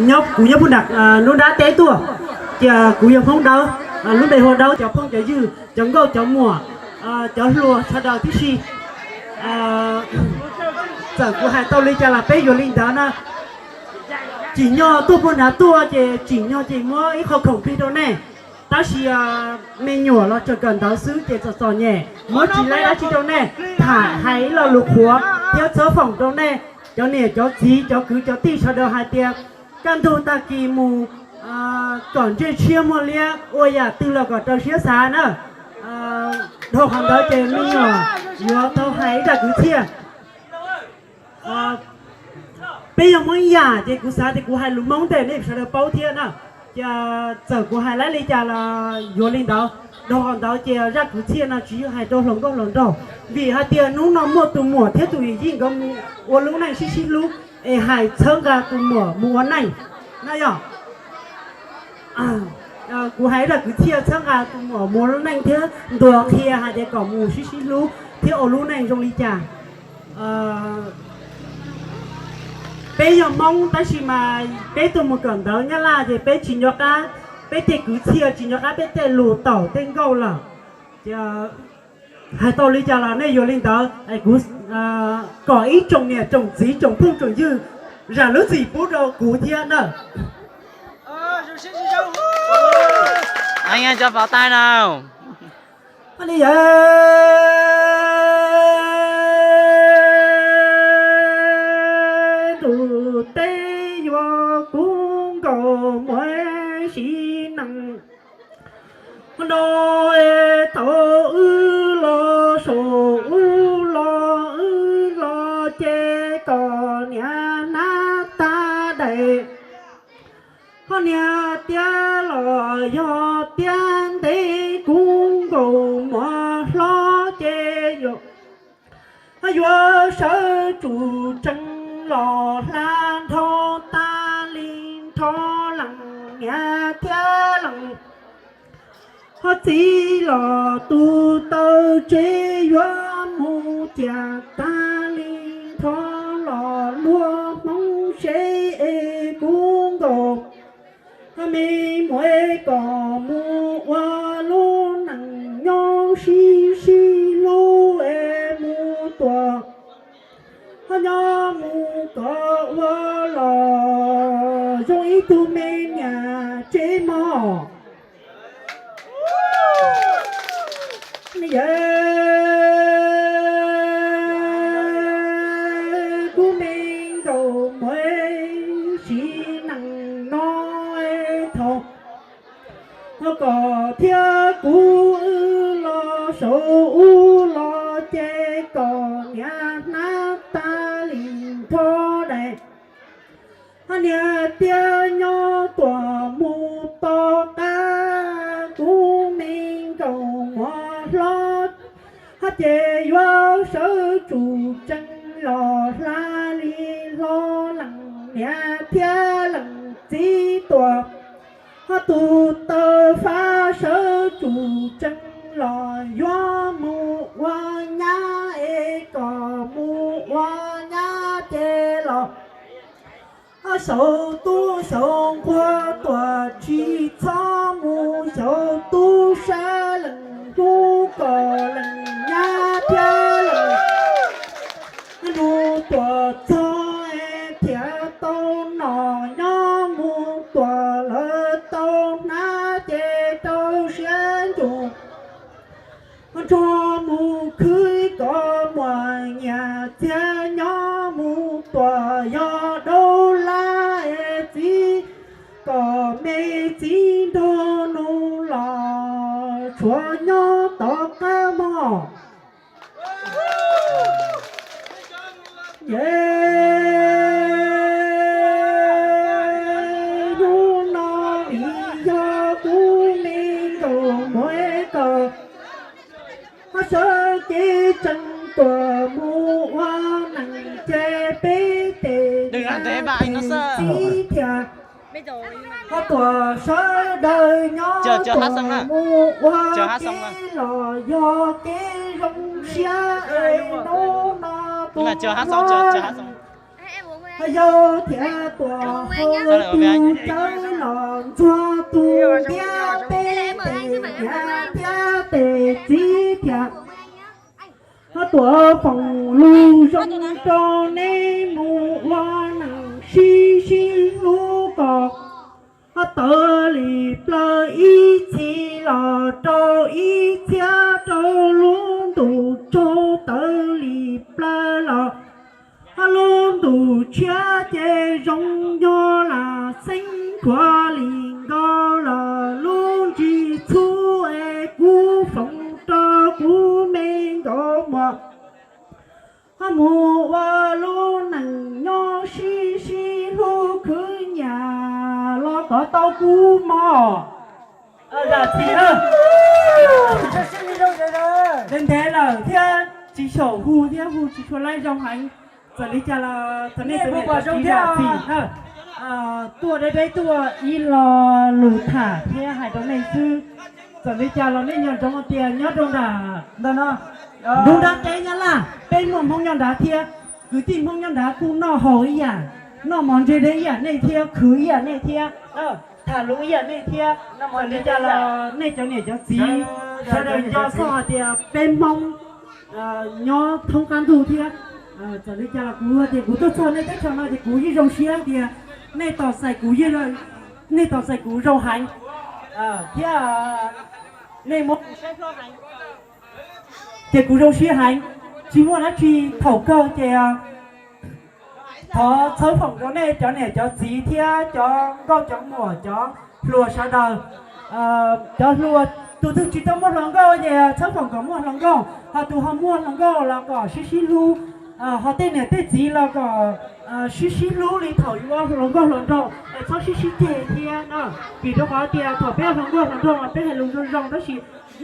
Kuv nyob puag nram lub nrab teb tuaj, ces kuv yog Hmoob Dawb, lub npe hu ua Dawb. Cov phooj cov ywg, cov nkauj cov muam, cov hluas sawv daws tib si, txawm kuv hais tau li cas los peb yuav li ntawd na. Tsim nyog tuaj puag nrad tuaj ces tsim nyog ces muab ib qho khoom plig rau nej, tab sis me nyuam los tseem kawm ntawv xwb ces txom txom nyem, muab tsis laib dab tsi rau nej. Tham hais ib lo lus qhuav thiab txhawb foom rau nej cov niam cov txiv cov kwv cov tij sawv daws hais tias kaj ntug tag kis mus kom ntsej tshiab muag liab, ua yam twg los kom raws siab xav na. Dhau qhov ntawd ces me nyuam yuav tau hais ib zaj kwv txhiaj. Peb yog Hmoob ib yam ces kuv xav tias kuv hais lus Hmoob ntawm nej sawv daws paub thiab na. Ces txawm kuv hais laib li cas los yuav li ntawd. Dhau qhov ntawd ces zaj kwv txhiaj no tsis yog hais rau hluas nkauj hluas nraug, vim hais tias hnub no muaj tus muam thiab tus yij nkawd mus ua lub neej sib sib hlub, es hais txhawb nqa tus muam mus ua neej na yom. Kuv hais zaj kwv txhiaj txhawb nqa tus muam mus ua lub neej thiab ntuas qhia hais tias kom mus sib sib hlub thiab ua lub neej zoo li cas. Peb yog Hmoob tab sis mas peb tuaj mus kawm ntawv Nyab Laj ces peb tsis nco qab peb tej kwv txhiaj, tsis nco qab peb tej lus taum tej nkauj lawm. Ces hais tau li cas los nej yuav li ntawd. Kuv kom ib tsoom niam tsoom txiv tsoom phooj tsoom ywg zam lub txim pub rau kuv thiab na. Cov pov tais na. Ntuj teb yuav kub nkaus muaj siv nees, no tau wb los saum ub los wb los ces kom niam hnab tag daim. Ho niag tiab los yog tiab ntev kub nkaus muaj hlob ces yuav, yuav sawv tsum tsees los hla nrho tag li nrho lees niam thiab lees. Ho txiv los tus taw tsev yuav mus ciam tag li nrho los luag Hmoob seb es kub nkaus. Ho me muam es kom mus ua lub neej nyob sib sib hlub es mus tuam. Ho nyob mus kom ua los zoo ib tug me niam tsev mog. Yawg kub me nkaus muaj siv nees no thaum, ho kom thiab kuv wb los saum ub los ces kom niam hnab tag li nrho daim. Ho niam tiab nyob tuam mus tom qab kub me nkaus muaj hlob, ho ces yuav sawv tsum tsees los hla li hlo lees niam thiab lees txiv tuam. Ho tus taw fab sawv tsum tsees los yuav mus ua nyab es kom mus ua nyab ces los ho xyaum tub xyaum nquag tuam, tsis txhob mus xyaum tub sab leej hnub kom leej nyab thiab leej nus tuam txog es thiaj tau nom nyob mus tuam lawv tau hnab ces rau siab ncuj. Nrog mus khwb kom muaj nyias txiag nyob mus tuam yog daub lab es txiv kom me txiv nrog nus los tshuav nyob tom qab mog. Yawg hnub no vim yog kub me nkaus muaj kom ho sawv kev tsees tuam mus ua neej ces peb tes niam tes txiv thiab ho tuam sawv daws nyob tuam mus ua kev los yog kev zoo siab es hnub no tus hlob Yau thiab Tuam hu tus cawv los ntxuag tus ntiab peb tes niam thiab tes txiv thiab. Ho Tuam foom lus zoo rau nej mus ua neej sib sib hlub kom ho tawv li plaws ib txhis los rau ib txhiab rau lub ntuj tsaug tawv li plaws los ho lub ntuj tshiab ces zoo nyob lam xeeb khuav li nkaus los lub ntsis txhub es kuv foom rau kuv me nkauj muam ho mus ua lub neej nyob sib sib hlub khwv nyiam los kom tau kuv mog. Zam txim na. Ntev ntev lawm thiab tsis xyaum hu thiab hu tsis tshua laib zoo heev. Txawm li cas los thov nej txawm nej zam txim na. Tuaj deb deb tuaj ib lo lus tham thiab hais rau nej xwb. Txawm li cas los nej nco ntsoov tias nyob rau nram ntawm no, ntug nrab teb Nyab Laj peb muaj Hmoob nyob nrad thiab. Kwv tij Hmoob nyob nrad kuj noj haus ib yam, noj mov ntse deb ib yam nej thiab, khwv ib yam nej thiab, tham lus ib yam nej thiab. Txawm li cas los nej cov niam cov txiv sawv daws nco txog hais tias peb Hmoob nyob thoob qab ntuj thiab. Txawm li cas los kuv tias kuv tuaj txog nej teb chaws no ces kuv yeej zoo siab tias nej tos txais kuv, nej tos txais kuv zoo heev thiab nej muab kuv saib hlob heev. Ces kuv zoo siab heev, tsis muaj dab tsi, thaum kawg ces thov txhawb foom rau nej cov niam cov txiv thiab cov nkauj cov muam cov hluas sawv daws. Cov hluas, tus twg tsis tau muaj hluas nkauj ces txhawb foom kom muaj hluas nkauj, ho tus ho muaj hluas nkauj los kom sib sib hlub, ho tej niam tej txiv los kom sib sib hlub li thaum yuav hluas nkauj hluas nraug es txhob sib sib ceg thiab no. Vim rau qhov tias thaum peb hluas nkauj hluas nraug mas peb hais lus zoo zoo tab sis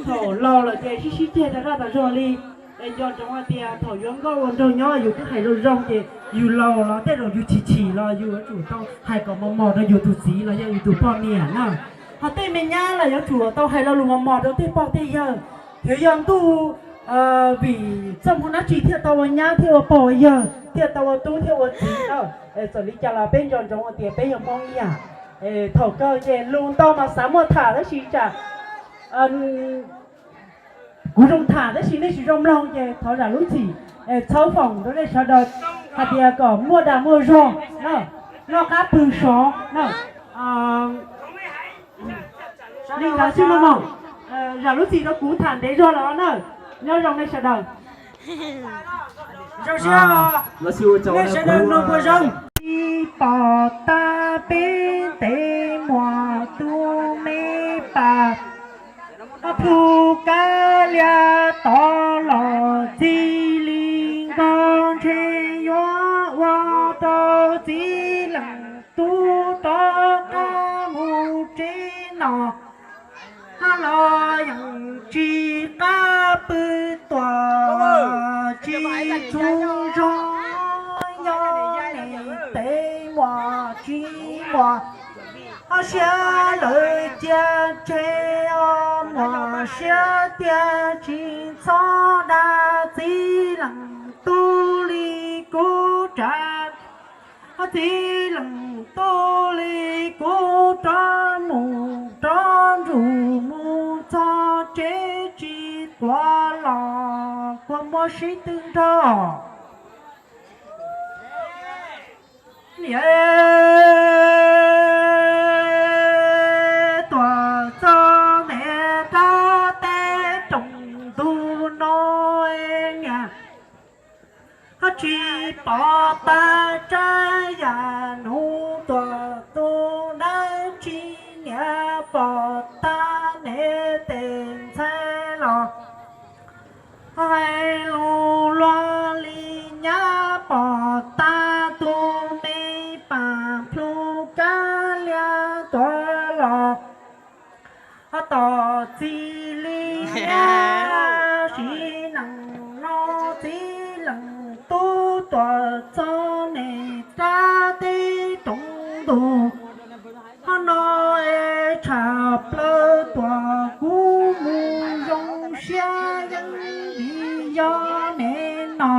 thaum laus lawm ces sib sib ceg tas zaj tas zog li. Es nco ntsoov hais tias thaum yuav nkauj ua nraug nyob yus twb hais zoo zoo ces yus laus los tej zaum yus chim chim los yus yuav tsum tau hais kom mos mos rau yus tus txiv los yog yus tus poj niam na. Ho tej me nyab los yuav tsum tau hais lo lus mos mos rau tej pog tej yawg. Thiab yog ntuj vim txoj hmoo dab tsi thiaj tau ua nyab thiab ua pog ua yawg thiaj tau ua tub thiab ua txiv na. Txawm li cas los peb nco ntsoov hais tias peb yog Hmoob ib yam. Thaum kawg ces lus ntau mas xav muaj tham tab sis tsam kuv zoo tham tab sis nej tsis zoo mloog ces thov zam lub txim, txhawb foom rau nej sawv daws hais tias kom muaj dag muaj zog, noj qab pw sov na. Li ntawd xwb mog. Zam lub txim rau kuv tham ntev zog lawm na. Nyob zoo nej sawv daws. Zoo siab nej sawv daws mloog puas zoo. Tsis pom tag peb ntev muaj tus me pas plhu kab lias tod los txij li nkaus ntshe yuav ua rau txiv leej tub rov qab mus tsev no. Hab los yeej tsis qab pw tuaj tsis txhua zog, yog nej tes muaj tsis muaj, ho siab lawv cia tseg os, muaj siab tiag tsis txhob dag txiv leej tub li kuv rov, ho txiv leej tub li kuv rov mus rov nrug mus txog tsev tsis quav los kua muab sib tw nrog. Niam tuaj txog me rab teb rooj ntug no niam, ho tsis pom tag tsab yam nus tuaj tu dab tsi niam, pom tag me tes ntxhais los hais lus luag li nyab, pom tag tus me pas plhu kab lias tuaj los ho tom txij li nyab, sim neej no txiv leej tub tuaj txog nej rab teb rooj ntug ho no es tshaj plaws tuaj kuv mus zoo siab yeej vim yog nej no.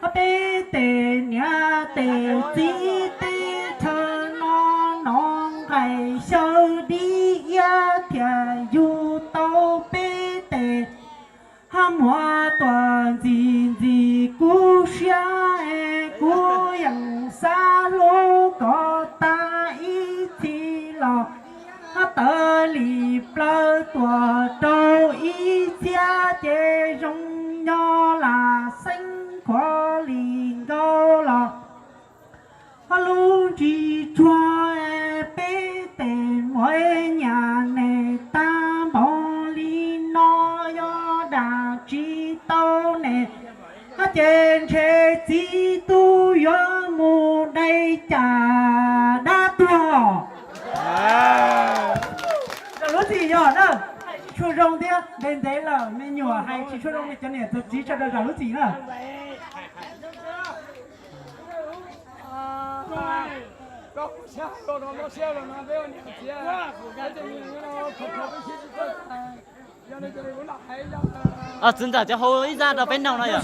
Ho peb tes niam tes Txiv teb chaws no nov nqaim xyaw dib iab thiaj yug tau peb tes. Hab muag tuaj ntxim ntxim kuv siab es kuv yeej xav hlub kom tag ib txhis los. Hab tawv li plaws tuaj rau ib txhiab ces zoo nyob lam xeeb khuav li nkaus los. Hab lub ntsis tsuag peb tes muaj nyam nes tag npaum li no, yog dam tsis tau nes, hab ces ntshe txiv tub yuav mus dai cas dab tuag. Zam lub txim yog na, tsis tshua zoo thiab, ntev ntev lawm me nyuam hais tsis tshua zoo, cov niam cov txiv sawv daws zam lub txim na. Txiv ntxawm cov hu ib zaj rau peb mloog no yom.